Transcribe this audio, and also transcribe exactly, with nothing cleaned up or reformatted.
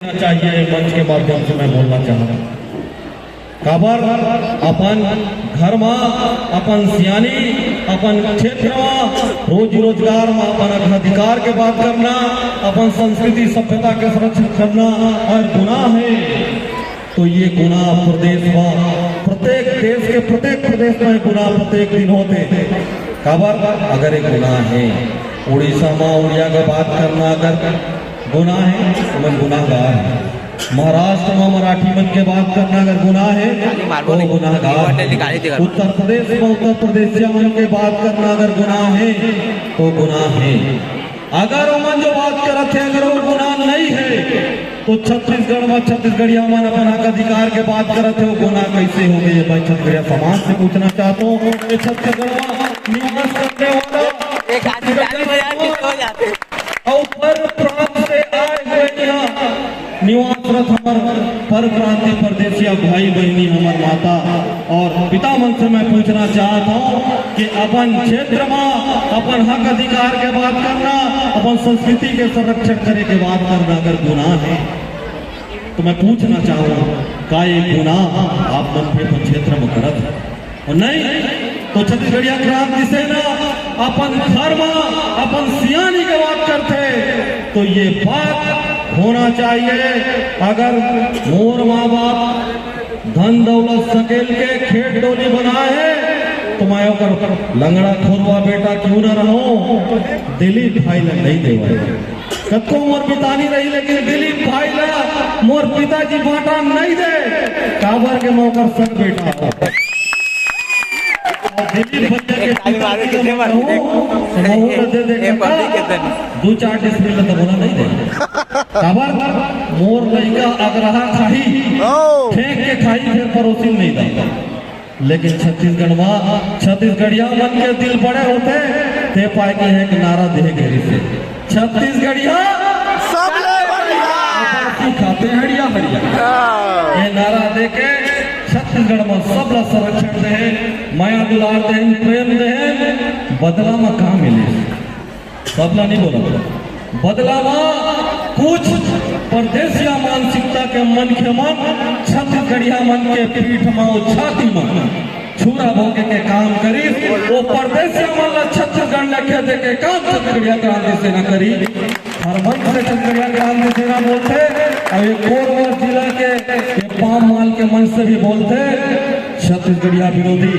चाहिए, मंच के माध्यम से मैं बोलना चाहता हूँ। काबर अपन घर मा, अपन सियानी, अपन क्षेत्र मा रोजी रोजगार मा अपन अधिकार के बात करना, अपन संस्कृति सभ्यता के संरक्षण करना अगर गुनाह हे, तो ये गुनाह प्रदेश मा प्रत्येक देश के प्रत्येक प्रदेश मा ये गुनाह प्रत्येक दिन होथे। काबर अगर ये गुनाह हे, उड़ीसा मा उड़िया के बात करना अगर गुनाह हे, तो मन गुनाहगार हे। महाराष्ट्र मा मराठी मन के बात करना अगर गुनाह हे, तो गुनाहगार हे। उत्तर प्रदेश मा उत्तर प्रदेशिया मन के बात करना अगर गुनाह हे, तो गुनाह हे। अगर ओमन जो बात करत हे, अगर वो गुनाह नहीं हे, तो छत्तीसगढ़ मा छत्तीसगढ़िया मन अपन हक अधिकार के बात करत हे, वो गुनाह कैसे हो गई हे भाई? छत्तीसगढ़िया समाज से पूछना चाहता हूँ कि छत्तीसगढ़ मा निवास करने वाला एक आदमी जाने में यार कितने हो जाते हैं। अउ पर प्रांत से आए हुए यहाँ निवासरत हमर पर प्रांतीय परदेसिया भाई बहिनी, हमर माता अउ पिता मन से मैं पूछना चाहत हूँ कि अपन क्षेत्र मा अपन हक अधिकार के बात करना, अपन संस्कृति के संरक्षण करे के बात करना अगर गुनाह हे, तो मैं पूछना चाहूँ, का ये गुनाह आप मन भी अपन क्षेत्र मा करत हे? अउ नहीं तो छत्तीसगढ़िया क्रांति सेना अपन घर मा अपन सियानी के बात करथे, तो ये बात होना चाहिए। अगर मोर माँ बाप धन दौलत सकेल के खेत डोली बनाए हे, तो मैं ओकर लंगड़ा खोरवा बेटा क्यों ना रहूं, दिलीप भाई ला नहीं देवय। कतको मोर पितानी रही, लेकिन दिलीप भाई ला मोर पिताजी बांटा नहीं दे, काबर के मैं ओकर सग बेटा हूँ। अउ दिलीप भैया के पिताजी ला मैं कहूँ, तो महू ला दे दे काका, दू चार डिसमिल ला तो बोला नहीं दे। काबर मोर लइका अगरहा खाही, फेंक के खाही, फेर परोसी नहीं दा। लेकिन छत्तीसगढ़ मा छत्तीसगढ़िया मन के दिल बड़े होथे, ते पाय के एक नारा देहे के रिहिसे, छत्तीसगढ़िया सबले बढ़िया। खाते हड़िया हड़िया। ये नारा दे के छत्तीसगढ़ मा सबला संरक्षण देहे, मया दुलार देहे, प्रेम देहे, बदला मा का मिले? सबला नहीं बोला, बदला मा कुछ परदेसिया मानसिकता के मनखे मन छत्तीसगढ़िया मन के पीठ मा अउ छाती मा छुरा भोंके के काम करिस। वो परदेसिया मन ला छत्तीसगढ़ लेके दे के काम छत्तीसगढ़िया क्रांति सेना करी। हर मंच से छत्तीसगढ़िया क्रांति सेना बोलथे, अउ ये कोरबा जिला के ये पाम माल के मंच से भी बोलथे, छत्तीसगढ़िया विरोधी